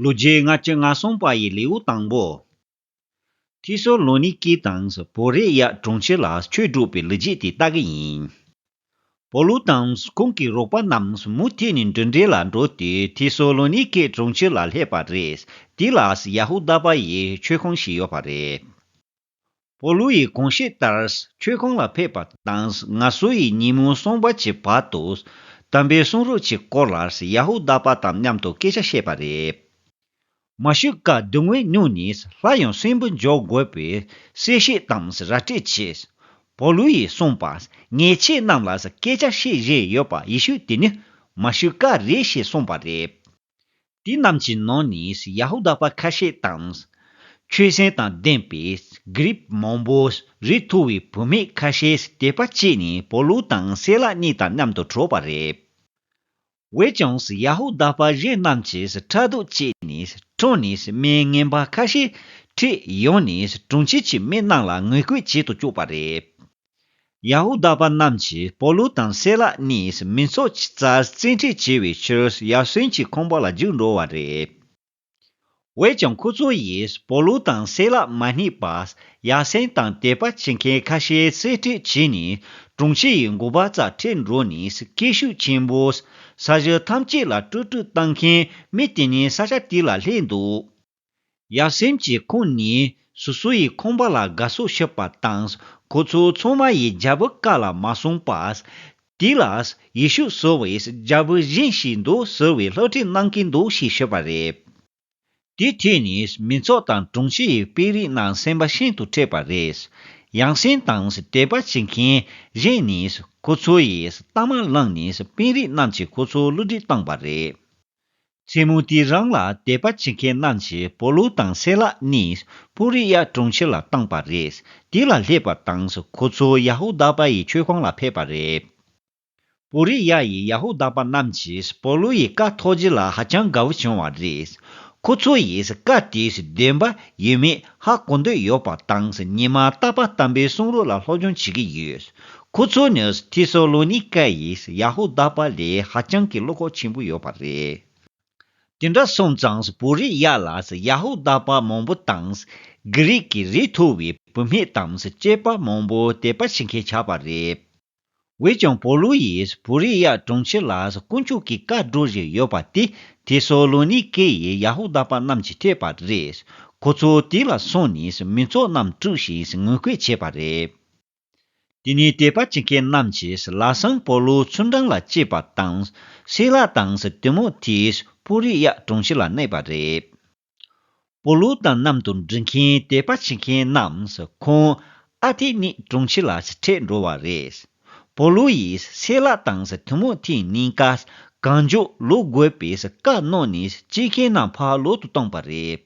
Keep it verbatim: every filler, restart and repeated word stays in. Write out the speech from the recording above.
ལོ་རྒྱུས་ལྔ་བཅུ་ང་གསུམ་པ་ཡི་ལེའུ་དང་པོ། ཐི་སོ་ལོ་ནི་ཀེ་དང་བོ་རེ་ཡ་གྲོང་ཁྱེར་ལ་ཆོས་སྒྲུབ་པའི་ལོ་རྒྱུས་དེ་ལྟ་གི་ཡིན། པོ་ལུ་དང་ཁོང་གི་རོགས་པ་རྣམས་མུ་མཐུད་ནས་འགྲུལ་འབྲེལ་ལ་འགྲོ་སྟེ་ཐི་སོ་ལོ་ནི་ཀེ་གྲོང་ཁྱེར་ལ་སླེབས་པ་རེད། དེ་ལ་ཡ་ཧུ་དཱ་པ་ཡི་ཆོས་ཁང་ཞིག་ཡོད་པ་རེད། པོ་ལུ་ཡིས་གོང་བཤད་ལྟར་ཆོས་ཁང་ལ་ཕེབས་པ་དང་ང་སོ་ཡི་ཉིན་མོ་གསུམ་པ་གྱི་བར་དུ་དམ་པའི་གསུང་རབ་ཀྱི་སྐོར་ལ་ཡ་ཧུ་དཱ་པ་དང་མཉམ་དུ་སྐད་ཆ་བཤད་པ་རེད། མ་ཤི་ཀ་སྡུག་བསྔལ་མྱོང་ནས་སླར་ཡང་གསོན་པོར་འགྱུར་དགོས་པའི་གསལ་བཤད་དང་ར་སྤྲོད་བྱས། པོ་ལུ་ཡིས་གསུངས་པ། ངས་ཁྱེད་རྣམས་ལ་སྐད་ཆ་བཤད་བཞིན་ཡོད་པ་ཡེ་ཤུ་དེ་ནི་མ་ཤི་ཀ་རེད་ཞེས་གསུངས་པ་རེད། དེ་རྣམས་ཀྱི་ནང་ནས་ཡ་ཧུ་དཱ་པ་ཁ་ཤས་དང་། ཆོས་སེམས་དང་ལྡན་པའི་གྷི་རིག་མང་པོ་རིགས་མཐོ་བའི་བུད་མེད་ཁ་ཤས་དད་པ་སྐྱེས་ནས་པོ་ལུ་དང་སེ་ལ་གཉིས་དང་མཉམ་དུ་འགྲོགས་པ་རེད། འོན་ཀྱང་ཡ་ཧུ་དཱ་པ་གཞན་རྣམས་ཀྱིས་ཕྲག་དོག་སྐྱེས་ནས་ཁྲོས་ནས་མི་ངན་པ་ཁ་ཤས་ཁྲིད་ཡོང་ནས་གྲོང་ཁྱེར་གྱི་མི་རྣམས་ལ་ངན་སྐུལ་བྱེད་དུ་བཅུག་པ་རེད། ཡ་ཧུ་དཱ་པ་རྣམས་ཀྱིས་པོ་ལུ་དང་སེ་ལ་གཉིས་མི་ཚོགས་ཀྱི་རྩར་བཙན་ཁྲིད་བྱས་པའི་ཕྱིར་ཡ་སོན་གྱི་ཁང་པ་ལ་རྒྱུགས་འགྲོ་བ་རེད། འོན་ཀྱང་ཁོ་ཚོ་ཡིས་པོ་ལུ་དང་སེ་ལ་མ་རྙེད་པར་ཡ་སོན་དང་དད་པ་བྱེད་མཁན་ཁ་ཤས་བཙན་ཁྲིད་བྱས་ནས་གྲོང་ཁྱེར་ཡི་མགོ་པ་རྩར་ཁྲིད་འགྲོ་ནས་སྐད་ཤུགས་ཆེན་པོས་ས་གཞི་ཐམས་ཅད་ལ་དཀྲུག་དཀྲུག་བཏང་མཁན་མི་དེ་ནི་ས་ཆ་དེ་ལ་སླེབས་འདུག་ཡ་སེམས་ཀྱི་ཁོང་ནི་སོ་སོ་ཡི་ཁང་པ་ལ་དགའ་བསུ་ཞུས་པ་དང་ཁོ་ཚོ་ཚང་མ་ཡི་རྒྱལ་པོའི་བཀའ་ལ་མ་སོང་པར། དེ་ལ་ཡེ་ཤུ་ཟེར་བའི་རྒྱལ་པོ་གཞན་ཞིག་འདུག་ཟེར་བའི་སློབ་ཁྲིད་གནང་གིན་འདུག་ཞེས་ཞུས་པ་རེད། དེ་ཐོས་ནས་མི་ཚོགས་དང་གྲོང་ཁྱེར་ཡི་དཔོན་རིགས་རྣམས་སེམས་པ་ཤིན་ཏུ་འཁྲུགས་པ་རེད། ཡང་སེམས་དང་དད་པ་བྱེད་མཁན་གཞན་ནས་ཁོ་ཚོ་ཡི་གཏའ་མ་བླངས་ནས་དཔོན་རིགས་རྣམས་ཀྱིས་ཁོ་ཚོ་བསླུ་བྲིད་བཏང་པ་རེད། མཚན་མོ་དེ་རང་ལ་དད་པ་བྱེད་མཁན་རྣམས་ཀྱིས་པོ་ལུ་དང་སེ་ལ་གཉིས་པུ་རི་ཡ་གྲོང་ཁྱེར་ལ་བཏང་པ་རེད། དེ་ལ་སླེབས་པ་དང་ཁོ་ཚོ་ཡ་ཧུ་དཱ་པ་ཡི་ཆོས་ཁང་ལ་ཕེབས་པ་རེད། པུ་རི་ཡ་ཡི་ཡ་ཧུ་དཱ་པ་རྣམས་ཀྱིས་པོ་ལུ་ཡི་བཀའ་ཐོས་རྗེས་ལ་ཧ་ཅང་དགའ་བོ་བྱུང་བ་རེད། ཁོ་ཚོ་ཡིས་བཀའ་དེས་བདེན་པ་ཡིན་མིན་ཧ་གོ་འདོད་ཡོད་པ་དང་ཉི་མ་རྟག་པར་དམ་པའི་གསུང་རབ་ལ་སློབ་སྦྱོང་བྱེད་ཀྱི་ཡོད། ཁོ་ཚོ་ནི་ཐི་སོ་ལོ་ནི་ཀ་ཡི་ཡ་ཧུ་དཱ་པ་ལས་ཧ་ཅང་གི་བློ་ཁོག་ཆེན་པོ་ཡོད་པ་རེད། དེ་འདྲ་སོང་ཙང་པུ་རི་ཡ་ལ་ཡ་ཧུ་དཱ་པ་མང་པོ་དང་། གྷི་རིག་གི་རིགས་མཐོ་བའི་བུད་མེད་དང་སྐྱེས་པ་མང་པོ་དད་པ་བྱེད་མཁན་ཆགས་པ་རེད། འོན་ཀྱང་པོ་ལུ་ཡིས་པུ་རི་ཡ་གྲོང་ཁྱེར་ལ་དཀོན་མཆོག་གི་བཀའ་སྒྲོག་བཞིན་ཡོད་པ་དེ་ཐེ་སོ་ལོ་ནི་ཀེ་ཡི་ཡ་ཧུ་དཱ་པ་རྣམས་ཀྱིས་ཐོས་པ་རེད། ཁོ་ཚོ་དེ་ལ་སོང་ནས་མི་ཚོགས་རྣམས་དཀྲུགས་ཤིང་ངན་སྐུལ་བྱས་པ་རེད། དེ་ནས་དད་པ་བྱེད་མཁན་རྣམས་ཀྱིས་ལམ་སང་པོ་ལུ་ཚུར་འགྲམ་ལ་བསྐྱལ་བ་དང་། སེ་ལ་དང་ཏི་མོ་ཐེ་པུ་རི་ཡ་གྲོང་ཁྱེར་ལ་གནས་པ་རེད། པོ་ལུ་དང་མཉམ་དུ་འགྲིག་མཁན་དད་པ་བྱེད་མཁན་རྣམས་ཁོང་ཨ་ཐེ་ནི་གྲོང་ཁྱེར་ལ་ཁྲིད་འགྲོ་བ་རེད། པོ་ལུ་ཡིས་སེ་ལ་དང་ཏི་མོ་ཐེ་གཉིས་ཀ་གང་མགྱོགས་ལོག་དགོས་པའི་བཀའ་གནང་ནས་སྐྱེལ་མཁན་རྣམས་ཕར་ལོག་ཏུ་བཏང་པ་རེད།